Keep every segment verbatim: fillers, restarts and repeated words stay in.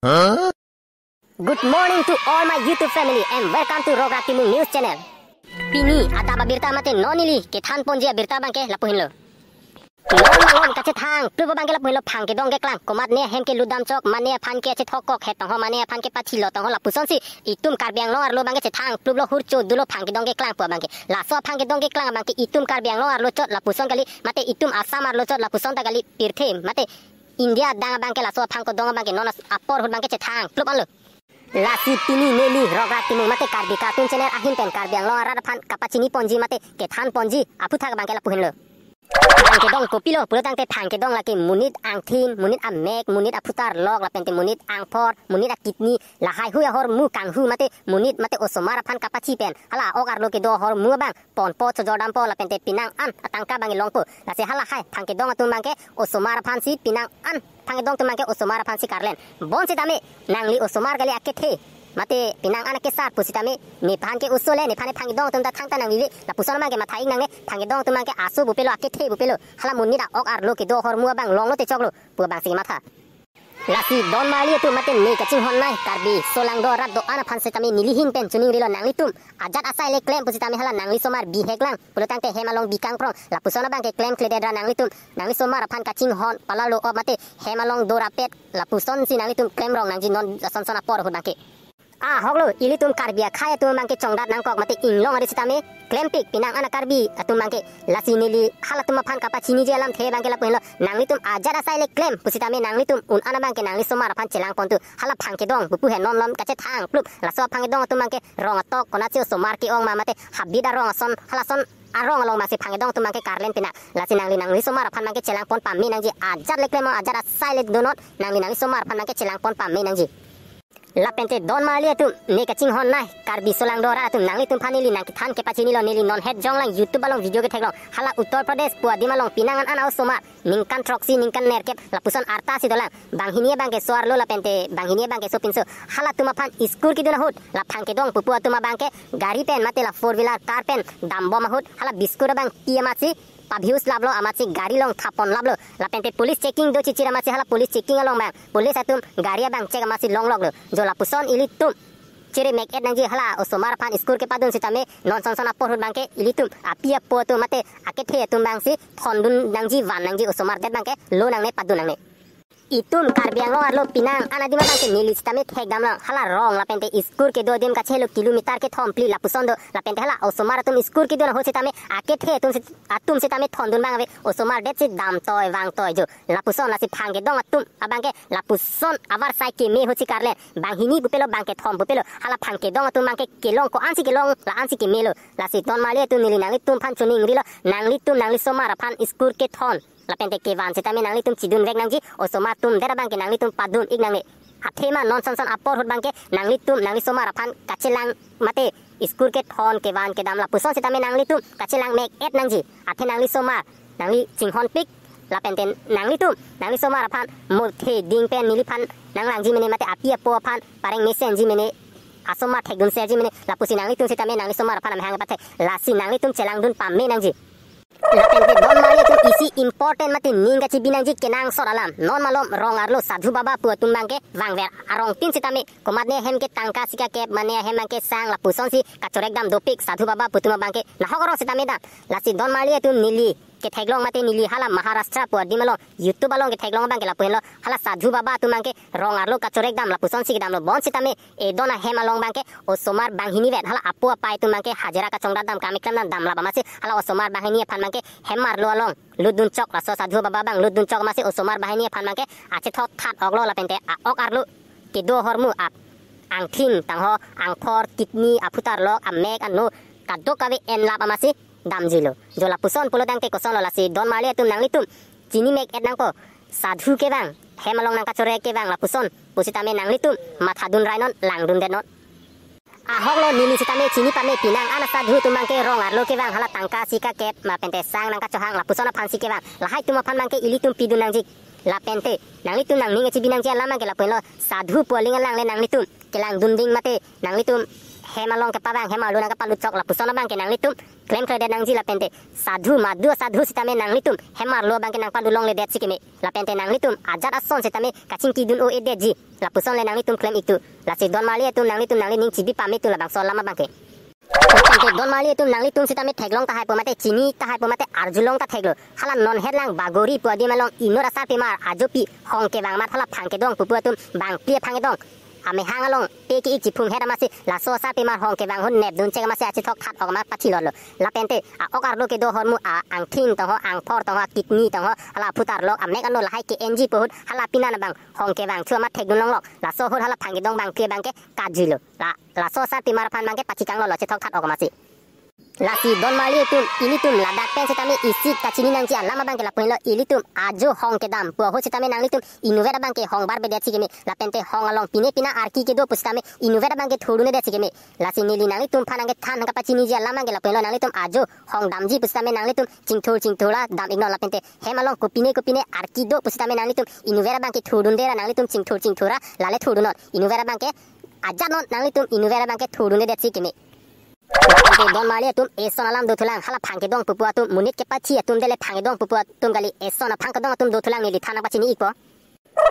Good morning to all my YouTube family and welcome to Rograk Timung News Channel. Pini adap abirta mate non neli kethan ponji abirta abangke lapu henlo. Non malom kachethang plup abangke lapu henlo, phang kedong keklang, komatne ahem ke lutdam chok, mane aphan ke chethok kok, het tangho mane aphan ke pathilo tangho, lapusonsi itum Karbi Anglong arlo abangke chethang pluplo, hurcho dulo phang kedong keklang pu abangke. Laso aphang kedong keklang abangke itum Karbi Anglong arlo chot lapuson kali, mate itum Assam arlo chot lapuson ta kali, pirthe mate India adang abangke laso aphang kedong abangke non as-, apor ahut abangke chethang plup anlo. Lasi pini neli Rograk Timung mate Karbi Cartoon Channel ahin pen Karbi Anglong arat aphan kapachini ponji mate kethan ponji aphuthak abangke lapu henlo. Phang kedong kopilo pulotangte phang kedong lake monit angthin, monit amek, monit aphutar lok, lapente monit angphor, monit akidney, lahai hui ahormu kanghu mate monit mate osomar aphan kapachi pen hala ok arlo kedo ahormu abang ponpo, chojordampo, lapente pinang an atangka abang longpo. Lasi halahai phang kedong atum abangke osomar aphansi pinang an phang kedong atum abangke osomar aphansi karlen. Bonsitame nangli osomar kali, akethe mate pinang an akesar pusitame nephan ke oso le, nephan phang kedong atum ta thangta nangli le, lapuson abangke matha-ik nangne. Phang kedong atum abangke aso pupelo, akethe pupelo, hala monit a-ok arlo kedo ahormu abang longlo te choklo pu abangsi matha. Lasi don marli atum mate ne kachinghon nai Karbi solangdo rat do-an aphan sitame neli ahin pen choningrilo, nanglitum ajat asai le klem pusitame hala nangli somar bihek lang pulotangte hem along bikangprong, lapuson abangke klemkledet ra nanglitum nangli somar aphan kachinghon palalo op mate hem along dorapet lapusonsi nanglitum klemrong nangji non asonson apor ahut abangke. Ahoklo, ilitum Karbi akhei atum abangke chongdat nangkok mate inglong ari sitame klempik pinang an a-Karbi atum abangke. Lasi neli halatum aphan kapachiniji alamthe abangke lapu henlo, nanglitum ajat asai le klem pusitame nanglitum un an abangke nangli somar aphan chelang pontu. Hala phang kedong pupu he non malom kachethang plup, laso aphang kedong atum abangke rong atok, konatsi osomar ke-ong ma mate habit arong ason, halason arong along masi phang kedong atum abangke karlen pinang. Lasi nangli nangli somar aphan abangke chelang pon pame nangji, ajat le klem, ajat asai le donon, nangli nangli somar aphan abangke chelang pon pame nangji. Lapente don marli atum, ne kachinghon nai Karbi solangdo rat atum, nanglitum aphan neli nangkethan kepachinilo, neli non het jonglang YouTube along video ketheklong. Hala Uttar Pradesh pu adim along pinang an an a-osomar ningkan throksi, ningkan nerkep, lapuson arta si dolang. Banghini abangke so arlo lapente banghini abangke sopinso. Halatum aphan school kedun ahut la phang kedong pupu atum abangke gari pen mate la four wheeler car pen dambom ahut hala biscuit abang pi amatsi pabhius laplo, amatsi gari along thapon laplo. Lapente police checking do chichir amatsi hala police checking along abang police atum gari abang check amatsi longloklo. Jo lapuson ilitum chere mek-et nangji, hala osomar aphan school kepadun sitame non sonson apor ahut abangke ilitum api apo atum mate akethe atum abangsi thondun nangji, van nangji, osomar det abangke lo nangne, padun nangne. Itum Karbi Anglong arlo pinang an adim abangke neli sitame thekdamlong, hala rong lapente school kedo adim kachelo kilometer kethom phli lapuson do, lapente hala osomar atum school kedun ahut sitame akethe atum sit-, atum sitame thondun abang ave, osomar detsi damtoi vangtoi jo. Lapuson lasi phang kedong atum abangke lapuson avarsai keme ahutsi karlen. Banghini pupelo, bangkethom pupelo, hala phang kedong atum abangke kelong ko-ansi kelong la-ansi kemelo. Lasi don marli atum, neli nanglitum aphan choningrilo, nanglitum nangli somar aphan school kethon lapente kevan sitame nanglitum chidunvek nangji, osomar atum det abangke nanglitum padun-ik nangne. Athema non sonson apor ahut abangke nanglitum nangli somar aphan kachelang mate school kethon kevan kedam lapuson sitame nanglitum kachelang mek-et nangji. Athe nangli somar nangli chinghonpik, lapente nanglitum nangli somar aphan mothe ding pen neliphan nanglangji mene mate api apo aphan pareng mesenji mene, asomar thekdunserji mene, lapusi nanglitum sitame nangli somar aphan amahang pathek. Lasi nanglitum chelangdun pame nangji. Lapente don marli atum, isi important mate ning kachibi nangji kenangsot alam. Non malom rong arlo Sadhu Baba pu atum abangke vangver arongtin sitame komatne ahem ke tangka sika kep mane ahem abangke sang lapusonsi kachorekdam dopik Sadhu Baba pu atum abangke, nahok arong sitame dam. Lasi don marli atum, neli ketheklong mate neli hala Maharashtra pu adim along YouTube along ketheklong abangke lapu henlo, hala Sadhu Baba atum abangke rong arlo kachorekdam lapusonsi kedamlo. Bonsitame edon ahem along abangke osomar banghini vet hala apo apai atum abangke hajira kachongdat dam, kam keklem dam, damlap amatsi hala osomar banghini aphan abangke hem arlo along lutdun chok, laso Sadhu Baba abang lutdun chok amatsi osomar banghini aphan abangke achethok that-oklo lapente a-ok arlo kedo ahormu ap angthin tangho, angphor, kidney, aphutar lok, amek, ano kadokave enlap amatsi damjilo. Jo lapuson pulotangte kosonlo, lasi don marli atum nanglitum chini mek-et nangpo. Sadhu kevang, hem along nangkachorek kevang lapuson pusitame nanglitum mathadun rainon, langdundetnon. Ahoklo, neli sitame chini pame pinang an a-Sadhu atum abangke rong arlo kevang hala tangka sika kep ma pente sang nangkachohang lapuson aphansi kevang. Lahai atum aphan abangke ilitum pidun nangji. Lapente nanglitum nangning kachibi nangji alam abangke lapu henlo, Sadhu pu aling alang le nanglitum kelangdun ding mate nanglitum hem along kepavang, hem arlo nangkepalut chok, lapuson abangke nanglitum klemkledet nangji lapente. Sadhu, madu sadhu sitame nanglitum hem arlo abangke nangpalut longledet si keme. Lapente nanglitum ajat ason sitame kachingkidun-o-edetji. Lapuson le nanglitum klem-ik tu. Lasi don marli atum nanglitum nangli ning chibi pame tu labangso alam abangke. Lapente don marli atum nanglitum sitame theklong tahai po mate chini tahai po mate arjulong ta theklo. Hala non het lang Bagori pu adim along inut asarpimar ajopi hong kevang amat hala phang kedong pupu atum bangphli aphang kedong amehang along pe ke-ik chiphung het amatsi laso asarpimar hong kevang ahut nepdun chek amatsi achethok that ok amat pathilotlo. Lapente a-ok arlo kedo ahormu a-angthin tangho, angphor tangho, a-kidney tangho, hala aphutarlok, amek ano lahai ke-enji pu ahut hala pinan abang hong kevang thu amat thekdun longlok. Laso ahut hala phang kedong bangphli abangke kajuilo. La, laso asarpimar aphan abangke pachikang lolo chethok that ok amatsi. Lasi don marli atum, ilitum ladak pen sitame isi kachini nangji alam abangke lapu henlo, ilitum ajo hong kedam pu ahut sitame nanglitum inutvet abangke hong barbedet si keme, lapente hong along pine pina arki kedo pu sitame inutvet abangke thurdundedet si keme. Lasi neli nanglitum aphan nangkethan nangkepachiniji alam abangke lapu henlo, nanglitum ajo hong damji pu sitame nanglitum chingthur chingthur a dam-iknon, lapente hem along kopine kopine arki do pu sitame nanglitum inutvet abangke thurdunde ra nanglitum chingthur chingthur a lale thurdunon. Inutvet abangke ajatnon, nanglitum inutvet abangke thurdundedet si keme. Lapente don marli atum, eson alam dothulang, hala phang kedong pupu atum monit kepathi atum dele phang kedong pupu atum kali, eson aphang kedong atum dothulang, neli than nangpachini-ikpo.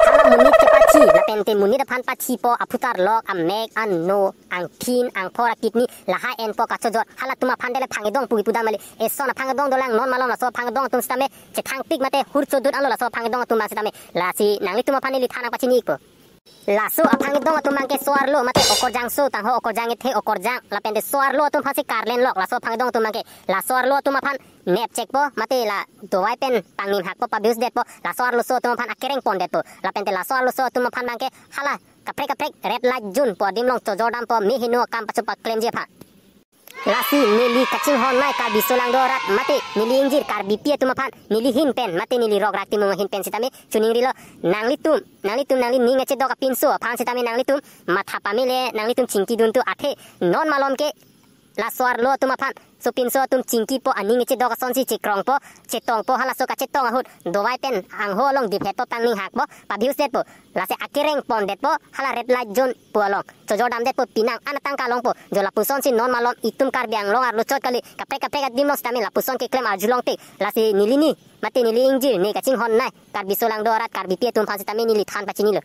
Hala monit kepathi lapente monit aphan pathipo aphutarlok, amek, ano, angthin, angphor, a-kidney lahai enpo kachojor, halatum aphan dele phang kedong pu kipudam kali. Eson aphang kedong dolang, non malom laso aphang kedong atum sitame chethangpik mate hur chodut anlo laso aphang kedong atum abang sitame. Lasi nanglitum aphan neli than nangpachini-ikpo. Laso aphang kedong atum abangke so-arlo mate okorjangso tangho, okorjang kethe, okorjang lapente so-arlo atum aphansi karlenlok laso aphang kedong atum abangke. Laso arlo atum aphan nepchekpo mate la dovai pen pangnim hakpo, pabihus detpo, laso arloso atum aphan akereng pondetpo. Lapente laso arloso atum aphan abangke hala kaprek kaprek red light zone pu adim along chojor dampo, me heno akam pacho paklemji aphan. Lasi neli kachinghon nai Karbi solangdo arat mate neli ingjir Karbipi atum aphan neli ahin pen mate neli rokrak timung ahin pen sitame choningrilo, nanglitum, nanglitum nangli ning kachedok apinso aphan sitame nanglitum matha pame le nanglitum chingkidun tu, athe non malom ke laso arlo atum aphan sopinso atum chingkipo, aning kachedok asonsi chekrongpo, chetongpo, halaso kachetong ahut dovai pen angho along diphetpo, pangning hakpo, pabihus detpo. Lasi akereng pondetpo, hala red light zone pu along chojor damdetpo, pinang an atangka longpo. Jo lapusonsi non malom itum Karbi Anglong arlo chot kali, kaprek kaprek adim along sitame lapuson keklem arjulongpik. Lasi neli ni mate neli ingjir, ne kachinghon nai Karbi solangdo arat Karbipi atum aphan sitame neli than pachinilo.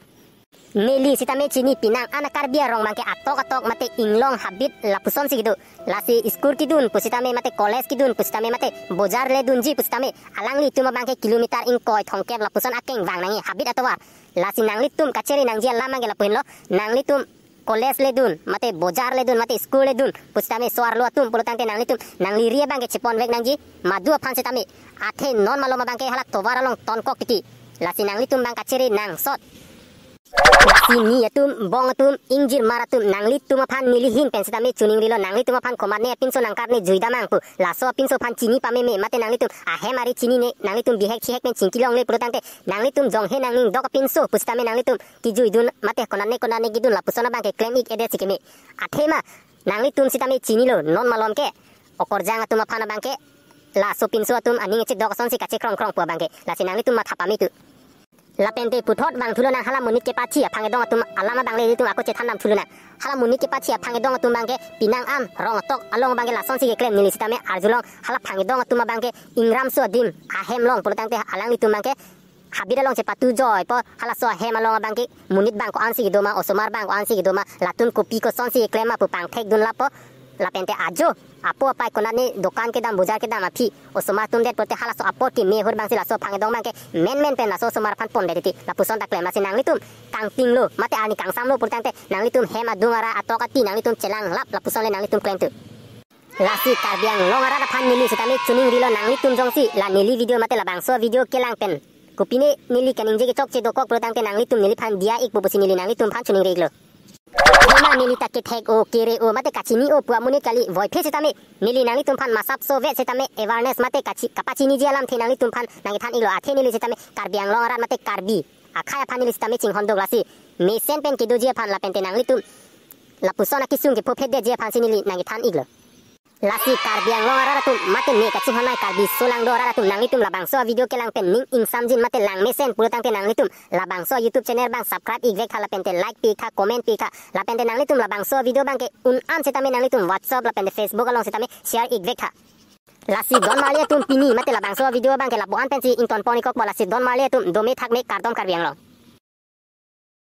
Neli sitame chini pinang an a-Karbi arong abangke atok atok mate inglong habit lapusonsi kedo. Lasi school kidun pusitame mate college kidun pusitame mate bojar ledunji pusitame alanglitum abangke kilometer ingkoi thomkep lapuson akeng vang nangji habit atovar. Lasi nanglitum kachere nangji alam abangke lapu henlo, nanglitum college ledun mate bojar ledun mate school ledun pusitame so-arlo atum pulotangte nanglitum nangli ri abangke cheponvek nangji, madu aphan sitame, athe non malom abangke hala tovar along tonkok titi. Lasi nanglitum abang kachere nangsot. Lasi ni atum, bong atum, ingjirmar atum, nanglitum aphan neli ahin pen sitame choningrilo, nanglitum aphan komatne apinso nangkarne juidamang pu. Laso apinso aphan chini pameme mate nanglitum ahem ari chinine, nanglitum bihek chihek pen chingkilongle pulotangte nanglitum jonghe nangning dok apinso pusitame nanglitum kijuidun mate konatne konatne kidun lapuson abangke klem-ik-edet si keme. Athema nanglitum sitame chinilo, non malom ke okorjang atum aphan abangke la sopinso atum aning kachedok asonsi kachekrongkrong pu abangke. Lasi nanglitum matha pame tu. Lapente puthot vangthu lonang, hala monit kepathi aphang kedong atum alam abang le ilitum ako chethan damthu lonang. Hala monit kepathi aphang kedong atum abangke pinang an rong atok along abangke lasonsi keklem, neli sitame arjulong hala phang kedong atum abangke ingramso adim ahem along pulotangte alanglitum abangke habit along chepatu joipo, halaso ahem along abangke monit abang ko-ansi kedo ma, osomar abang ko-ansi kedo ma, latum kopi kosonsi keklem ma pu pangthekdun lapo. Lapente ajo apo apai konatne dokan kedam bojar kedam aphi osomar atum det pulote halaso apor keme ahut abangsi laso phang kedong abangke menmen pen laso osomar aphan pondet titi, lapuson ta klem. Lasi nanglitum kangtinglo mate arni kangsamlo pulotangte nanglitum hem adung ara atok ati nanglitum chelanglap, lapuson le nanglitum klem tu. Lasi Karbi Anglong arat aphan neli sitame choningrilo, nanglitum jongsi la neli video mate labangso video kelang pen kopine neli kaningje kechokche dokok pulotangte nanglitum neliphan diya-ikpo pusi neli nanglitum aphan choningri-iklo. Athema neli ta kethek-o, kere-o mate kachini-o pu amonit kali, voiphe sitame neli nanglitum aphan masapso vet sitame awareness mate kachi-, kapachiniji alamthe nanglitum aphan nangkethan-iklo. Athe neli sitame Karbi Anglong arat mate Karbi akhei aphan neli sitame chinghondok, lasi mesen pen kedoji aphan lapente nanglitum lapuson akesung kephophedetji aphansi neli nangkethan-iklo. Lasi Karbi Anglong arat atum mate ne kachinghon mai Karbi solang do arat atum, nanglitum labangso video kelang pen ning ingsamjin mate langmesen pulotangte nanglitum labangso YouTube channel abang subscribe ikvek tha, lapente like pi tha, comment pi tha, lapente nanglitum labangso video abangke un-an setame nanglitum WhatsApp lapente Facebook along setame share ikvek tha. Lasi don marli atum, pini mate labangso video abangke lapu-an pensi ingtonpon ikokpo. Lasi don marli atum, dome thakme, kardom Karbi Anglong.